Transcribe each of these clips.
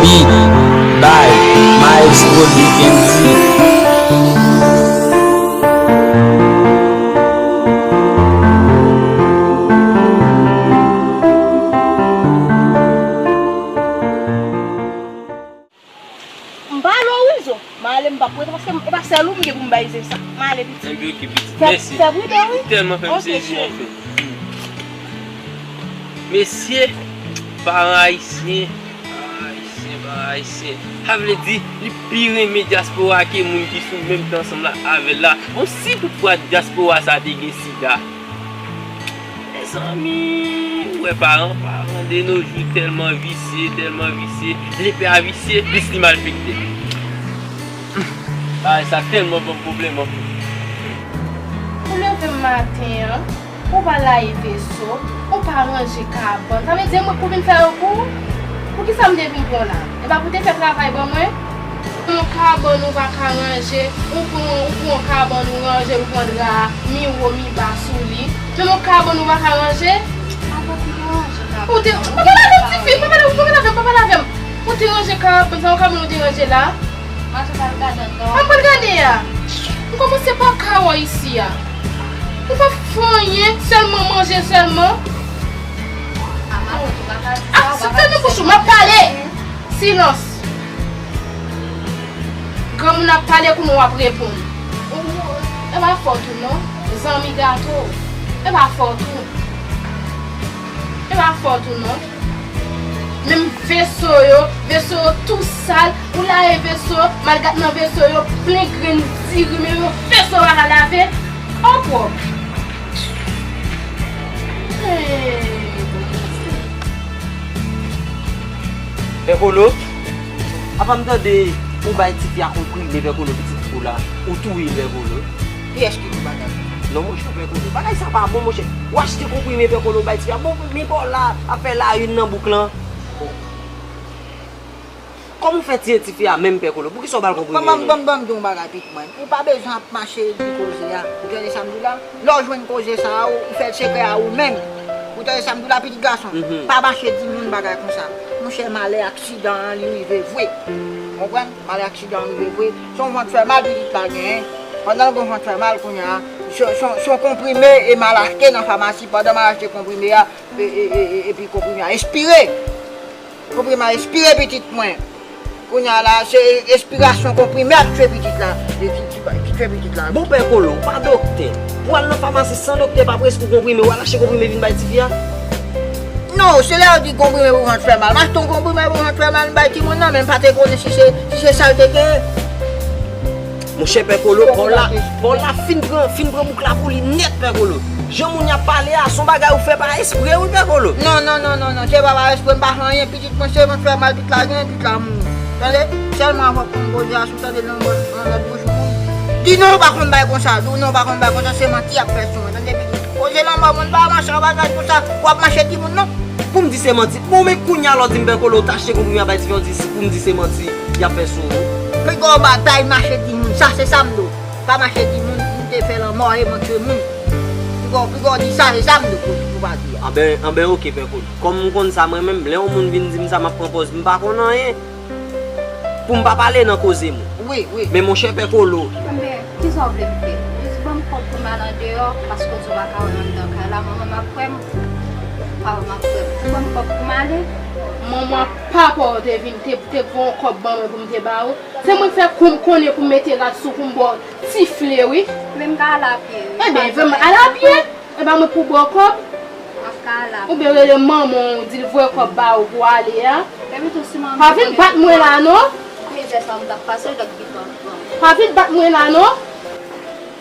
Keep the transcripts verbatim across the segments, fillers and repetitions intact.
Beat by Miles Rodriguez. M pa lou wi zo. M ale, m p ap rete paske e pa sèl ou m gen pou m bay zen sa. M ale pitit. Enben oke pitit. Fè, mèsi. Fè pride wi. Ou tèlman fè m sezi anfen. Mesye, paran ayisyen, paran ayisyen, paran ayisyen. Sa vle di, li pi renmen dyaspora ke moun ki sou menm tan ansanm la avè l la. Bon, si toutfwa dyaspora sa te gen sida, mezanmi, ou wè paran, paran de nos jours tèlman visye, tèlman visye. Lepè a visye, plis li malfekte. Bagay sa tèlman ban m pwoblèm anfen. Ou leve maten an, ou pa lave veso, ou pa ranje kabann. Sa vle di e mwen k pou vin fè yo pou ou? Poukisa m te vin pran w la? E pa pou w te fè travay ban mwen? Yon kabann ou pa ka ranje, ou pran, ou pran kabann ou ranje, ou pran dra, mi wo, mi ba sou li. Menm yon kabann ou pa ka ranje? Ou te, papa lave m tifi, papa lave m, papa lave m, papa lave m. Ou te ranje kabann, sa yon kabann ou te ranje la? Mache pral gade anndan. An pral gade a. M kòmanse pa ka wè isi a. Ou pa fè anyen, sèlman manje sèlman. Ah, matant, ou pa ka di sa, ou pa ka di sa. Fèmen bouch ou, m ap pale. Silans. Granmoun ap pale, kounye a w ap reponn. Ou, ou, e pa fòt ou non. Zanmi gato. E pa fòt ou. E pa fòt ou non. Menm veso yo, veso yo tou sal, ou lave veso, m al gad nan veso yo, plen grenn diri, men yo veso pa ka lave, anpwòp. Hey, Bondye. Pè Kolo, apa m tande ou bay tifi a konprime, Pè Kolo, pitit fi w la, ou touye l, Pè Kolo? Kiyès ki di w bagay sa? Non, monchè, Pè Kolo, bagay sa pa bon, monchè. Ou achte konprime, Pè Kolo, bay tifi a. Bon, men pa w la ap fè la une nan bouk lan. Kòman w fè tiye tifi a menm, Pè Kolo? Poukisa w ba l konprime? Ban, ban, ban, ban m di w yon bagay, pitit mwen. Ou pa bezwen ap mache di koze a. Ou tande sa m di w la? Lè w jwenn koze sa a, ou, ou fè l sekrè a ou menm. Ou tande sa m di w la, pitit gason? Mhm. Pa mache di moun bagay konsa. Monchè, malè aksidan an, li rive vre. Ou konprann? Malè aksidan an rive vre. Se yon vant fè mal pitit la genyen. Pandan l gen yon vant fè mal, kounye a, se, se, se yon konprime e m al achte nan famasi. Pandan m al achte konprime a, e, e, e, e, epi konprime a espire. Konprime a espire, pitit mwen. Kounye a la, se espirasyon konprime a k tye pitit la. E ki, ki, ki tye pitit la. Bon, Pè Kolo, ou pa doktè. Pou w al nan famasi san doktè pa preskri w konprime, w al achte konprime vin bay tifi a? Non, se lè yo di konprime pou vant fè mal. M achte yon konprime pou vant fè mal, m bay timoun nan, men m pa te konnen si se, si se sa l te genyen. Monchè Pè Kolo, pa w la, pa w la fin pran, fin pran bouk la pou li nèt, Pè Kolo. Jan moun y ap pale a, se yon bagay ou fè pa espre, wi, Pè Kolo. Non, non, non, non, non, se pa pa espre, m pa fè anyen, pitit mwen, se vant fè mal, pitit la gen, pitit la mouri. Tande? Sèlman avè w konn koze a, si w tande l nan lòt, nan lòt bouch moun. Di non, ou pa konn bay konsa, di w non, ou pa konn bay konsa, se manti y ap fè sou mwen, tande, pitit? Koze lanmò, moun pa mache an bagay konsa, w ap mache di moun non. Pou m di se manti. Bon, men kounye a lè w di m Pè Kolo, w t achte konprime a bay tifi a, w di pou m di se manti y ap fè sou ou. Piga w batay mache di moun, sa se sa m di w. Pa mache di moun, m te fè lanmò e mwen tye moun. Piga w, piga w di sa se sa m di w pou, pou pa di a. Anben, anben, oke, Pè Kolo. Kòm m konn sa mwen menm, lè yon moun vin di m sa, m ap pran pòz m pa konn anyen. Pou m pa pale nan koze moun. Wi, wi. Men monchè Pè Kolo. Enben, kisa w vle m fè? Jis ban m kòb pou m al andeyò, paske w di w pa ka wè m anndan kay la, manman m ap kwè m. Papa m ap kwè m. Ou ban m kòb pou m ale? Manman papa w te vin, te, te voye yon kòb ban mwen pou m te ba ou. Se mwen fè kou m konnen pou m mete rad sou kou m ba w tifle, wi. Men m ka al apye, wi. Enben, vre m al apye. E pa mwen pou ba w kòb? M ap ka al apye. Oubyen rele manman w, di l voye kòb ba ou pou w ale a. Epi tou si manman... Pa vin bat mwen la non. Mizè sa m t ap pase, l t ap gentan pran. Pa vin bat mwen la non.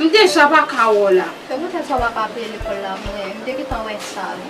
M deja pa ka wè w la. Se poutèt sa w pa ka peye lekòl la pou mwen. M te gentan wè sa, wi.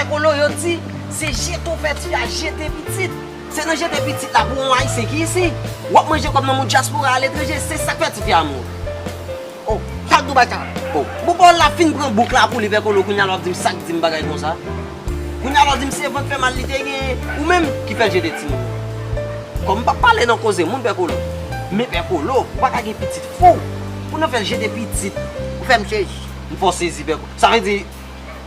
Pè Kolo, yo di, se jete w fè tifi a jete pitit. Se nan jete pitit la pou yon Ayisyen ki isi. W ap manje kòb nan moun dyaspora aletranje, se sa k fè tifi a mouri. Oh, sa k di w bay sa? Oh, bon, pawòl la fin pran bouk la pou li, Pè Kolo, kounye a la w ap di m sa k di m bagay konsa. Kounye a la w ap di m se vant fè mal li te genyen, ou menm ki fè l jete timoun. Kòm m p ap pale nan koze moun, Pè Kolo. Men Pè Kolo, ou pa ka gen pitit fou pou nan fè l jete pitit. Ou fè m sezi. M fè w sezi, Pè Kolo. Sa vle di,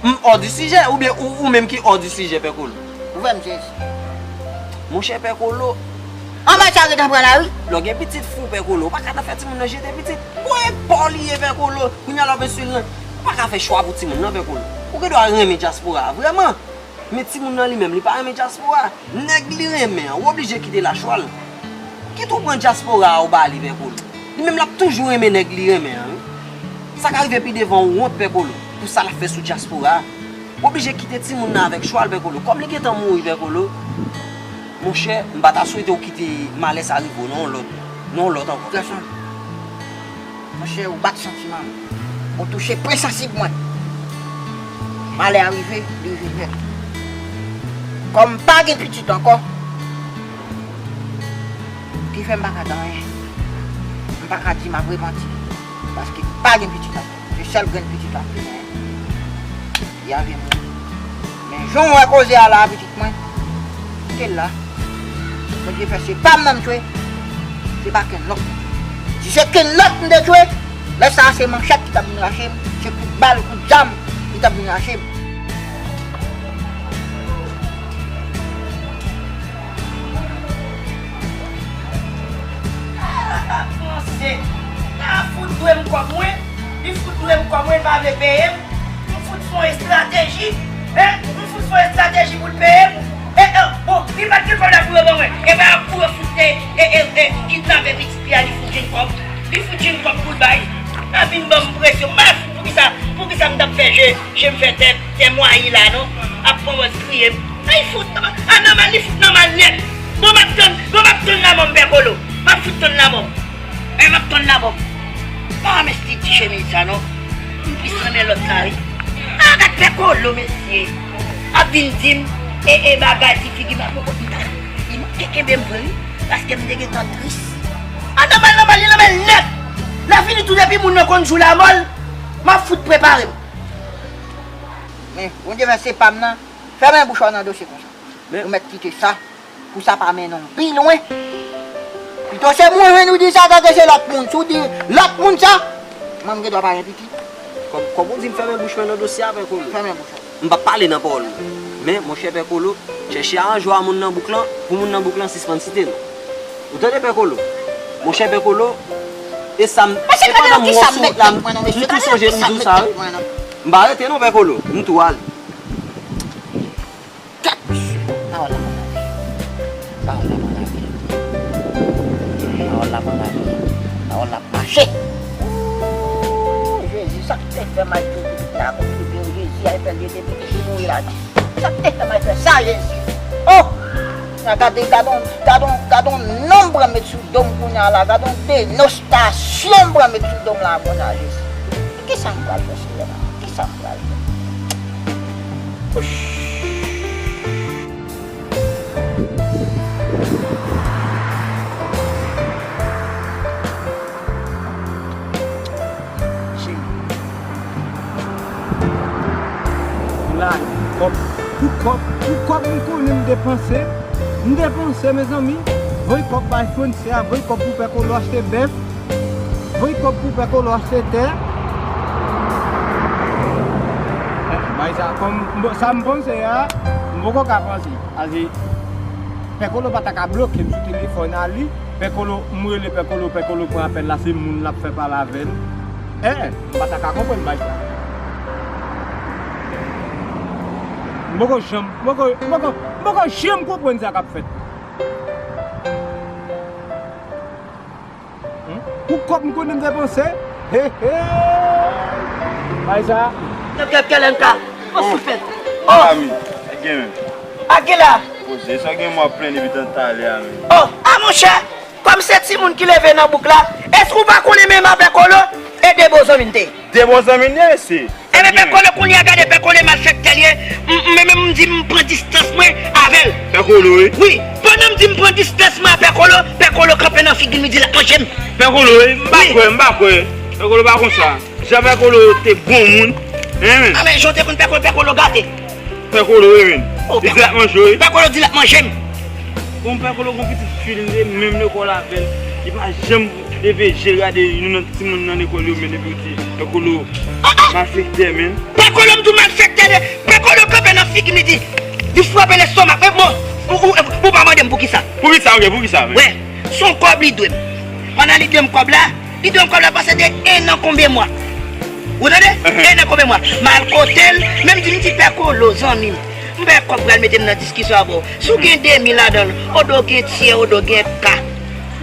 m hors du sujet, oubyen ou, ou menm ki hors du sujet, Pè Kolo? Ou fè m sezi. Monchè Pè Kolo. Anba sa gentan pran lari. Lè w gen pitit fou, Pè Kolo, ou pa ka nan fè timoun nan jete pitit. Bon, e pa w li ye, Pè Kolo. Kounye a la w ap ensilte l. Ou pa ka fè chwa pou timoun nan, Pè Kolo. Ou gen dwa renmen dyaspora a vrèman. Men timoun nan li menm, li pa renmen dyaspora. Nèg li renmen an, ou oblije kite l a chwa l. Kit ou pran dyaspora a ou ba li, Pè Kolo. Li menm l ap toujou renmen nèg li renmen an, wi. Sa ka rive pi devan ou wont, Pè Kolo, pou sa l ap fè sou dyaspora a. Ou oblije kite timoun nan avèk chwa l, Pè Kolo. Kòm li gentan mouri, Pè Kolo, monchè, m pa ta swete w kite malè sa rive w nan yon lòt, nan yon lòt ankò. Gason, monchè, ou bat santiman m. Ou touche pwen sansib mwen. Malè a rive, li rive nèt. Kòm m pa gen pitit ankò, ki fè m pa ka di anyen. M pa ka di m ap repanti. Paske m pa gen pitit ankò. Se sèl grenn pitit la m te genyen. Li avè m. Men jan w wè koze a la, pitit mwen, kite l la. Bondye fè se pa m nan m tchwe. Se pa kenn lòt. Si se kenn lòt m te tchwe, lè sa a se manchèt ki t ap vin rache m, se kout bal, kout zam ki t ap vin rache m. Ala pa panse. Ala fout dwe m kòb mwen. Li fout dwe m kòb mwen, li pa vle peye m. M fout fè yon estrateji. Hein? M fout fè yon estrateji pou l peye m. E, e, bon, li pa t gen kòb la pou yo ban mwen. E pa pou yo fout, e, e, e, e, kidnape pitit li a, li fout jwenn kòb. Li fout jwenn kòb pou l bay. L ap vin ban m presyon. M pa fout poukisa, poukisa m t ap fè je, je m fè tè, tè mwayi la, non. Ap pran wòz kriye m. Ay, fout, a nòmal, li fout nòmal nèt. Bon, m ap tann, bon, m ap tann lanmò m, Pè Kolo. M ap fout tann lanmò m. Men m ap tann lanmò m. Pa renmen stil ti chemiz sa, non. M plis renmen lòt la, wi. A, gad Pè Kolo, mesye. Ap vin di m, e, e, bagay ti figi m ap poko pita. Li manke kenbe m vre, wi. Paske m te gentan tris. A, nòmal, nòmal, li nòmal nèt. Lè fini tou, depi moun nan konn jou lamò l, m ap fout prepare m. Men, Bondye fè se pa m nan. Fèmen bouch ou nan dosye konsa. Men ou mèt kite sa. Pou sa pa mennen w pi lwen. Pito se mwen jwenn ou di sa, tanke se lòt moun. Si w di lòt moun sa, mwen m gen dwa pa gen pitit. Kòm, kòm ou di m fèmen bouch mwen nan dosye a, Pè Kolo. Fèmen bouch ou. M p ap pale nan pawòl ou. Men, monchè Pè Kolo, chèche aranje w a moun nan bouk lan, pou moun nan bouk lan sispann site non. Ou tande, Pè Kolo? Monchè Pè Kolo, e sa m, e pandan m wè w sou wout la, m, m tou sonje m di w sa, wi. M pa rete non, Pè Kolo. M tou ale. Tèt! Pawòl la pa lage. Pawòl la pa lage. Pawòl la pa lage. Pawòl la ap mache. Ooh, Jezi, sa k te fè m al jwe pitit la konplipe, Jezi, al fè l jete pitit li mouri ladan. Sa k te fè m al fè sa, Jezi? Oh! Gade, gade yon, gade yon, gade yon non m pran met sou do m kounye a la, gade yon denostasyon m pran met sou do m la kounye a, Jezi. Kisa m pral fè, Senyè? Kisa m pral fè? Cheri. M lage kòb. Pou kòb, pou kòb m konnen m depanse. M depanse, mezanmi. Voye kòb bay founisè a, voye kòb pou Pè Kolo achte bèf. Voye kòb pou Pè Kolo achte tè. Eh, bay sa, kòm, bon, sa m panse a, m poko ka panse. Pase, Pè Kolo pa ta ka bloke m sou telefòn a li. Pè Kolo, m rele Pè Kolo, Pè Kolo pran apèl la, se moun l ap fè pale avè l. Eh, eh, m pa ta ka konprann bay sa. M poko janm, m poko, m poko, m poko janm konprann sa k ap fèt. Hmm? Pou kòb m konnen m fè panse. He, he. Bay sa. Kèt, kèt, kèt, L N K. Mwen sou fèt. Oh! Ami, sa gen menm? A gen la. Poze, sa gen mwen ap plenn depi tan talè a menm. Oh, a monchè, kòm se timoun ki leve nan bouk la, èske ou pa konnen menm a Pè Kolo? E de bon zanmi n te ye. De bon zanmi n ye, mesye. Ebyen, Pè Kolo, kounye a gade Pè Kolo malfektè l ye. M, m, men m di m pran distans mwen avè l. Pè Kolo, wi. Wi, pandan m di m pran distans mwen a Pè Kolo, Pè Kolo kanpe nan figi m, li di l ap manje m. Pè Kolo, wi, m pa kwè, m pa kwè. Pè Kolo pa konsa. Jan Pè Kolo te bon moun. Hein, men. A, men jan w te konn Pè Kolo, Pè Kolo gate. Pè Kolo, wi, men. Oh, li di l ap manje w, wi. Pè Kolo di l ap manje m. Bon, Pè Kolo gon pitit fi l, li menm lekòl avè l. Li pa janm leve je l gade youn nan timoun nan lekòl yo, men depi w di Pè Kolo malfektè, men. Pè Kolo, m di w malfektè de. Pè Kolo kanpe nan figi m, li di, li frape lestomak. Men bon, ou, ou, ou pa mande m poukisa. Poukisa, ok, poukisa, men? Wè, se yon kòb li dwe m. Pandan li dwe m kòb la, li dwe m kòb la pase de en an konbyen mwa. Ou tande? En an konbyen mwa. M al kote l, men m di, m di, Pè Kolo, zanmi m, m pa gen kòb pral mete m nan diskisyon avè w. Si w gen demi ladan l, odo gen tyè, odo gen ka,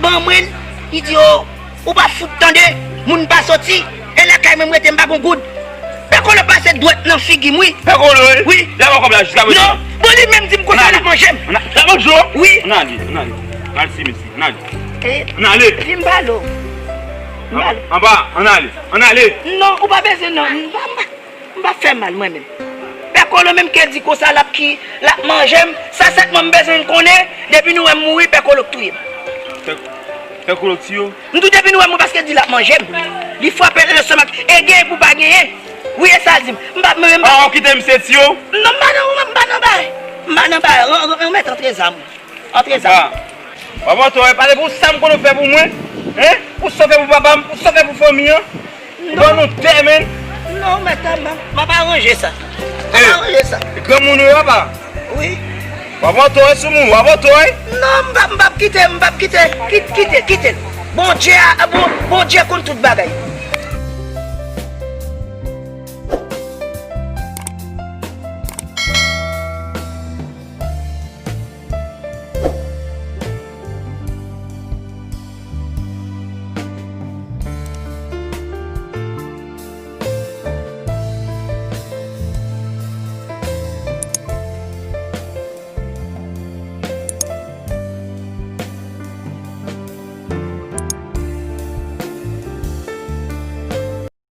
ban mwen l. Li di, o, ou pa fout tande, moun pa soti, e lakay mwen m rete, m pa gon goud. Pè Kolo pase dwèt nan figi m, wi. Pè Kolo, wi. Wi. L ap pran kòb la jiska prezan. Non. Bon, li menm di m konsa, l ap manje m. L ap manje w? Wi. Ann ale, ann ale. Ann ale, mesye, ann ale. Eh, ann ale. Di m pale w. M pale w. Anba, ann ale, ann ale. Non, ou pa bezwen non. M pa, m pa, m pa fè mal mwen menm. Pè Kolo menm ke di konsa l ap ki, l ap manje m. Sa sèlman m bezwen konnen, depi nou wè m mouri, Pè Kolo k touye m. Pè, Pè Kolo k tiye w? M di w depi nou wè m mouri paske di l ap manje m. Li frape lestomak. E genyen pou pa genyen. Wi, e sa l di m. M pa, m, m pa. Ah, w kite misye tiye w? Non, m pa nan, m pa nan bagay. M pa nan bagay. Ren-, ren-, renmèt antre zam. Antre zam. Papa, papa, w pale pou sa m konn w fè pou mwen. Hein? Pou sa w fè pou papa m, pou sa w fè pou fanmi an. Non. Ban nou tè, men. Non, mèt, m, m ap aranje sa. M ap aranje sa. Granmoun yo, papa. Wi. W ap antre sou moun, w ap antre. Non, m p ap, m p ap kite, m p ap kite. Kit-, kite, kite l. Bondye a, bon, Bondye konn tout bagay.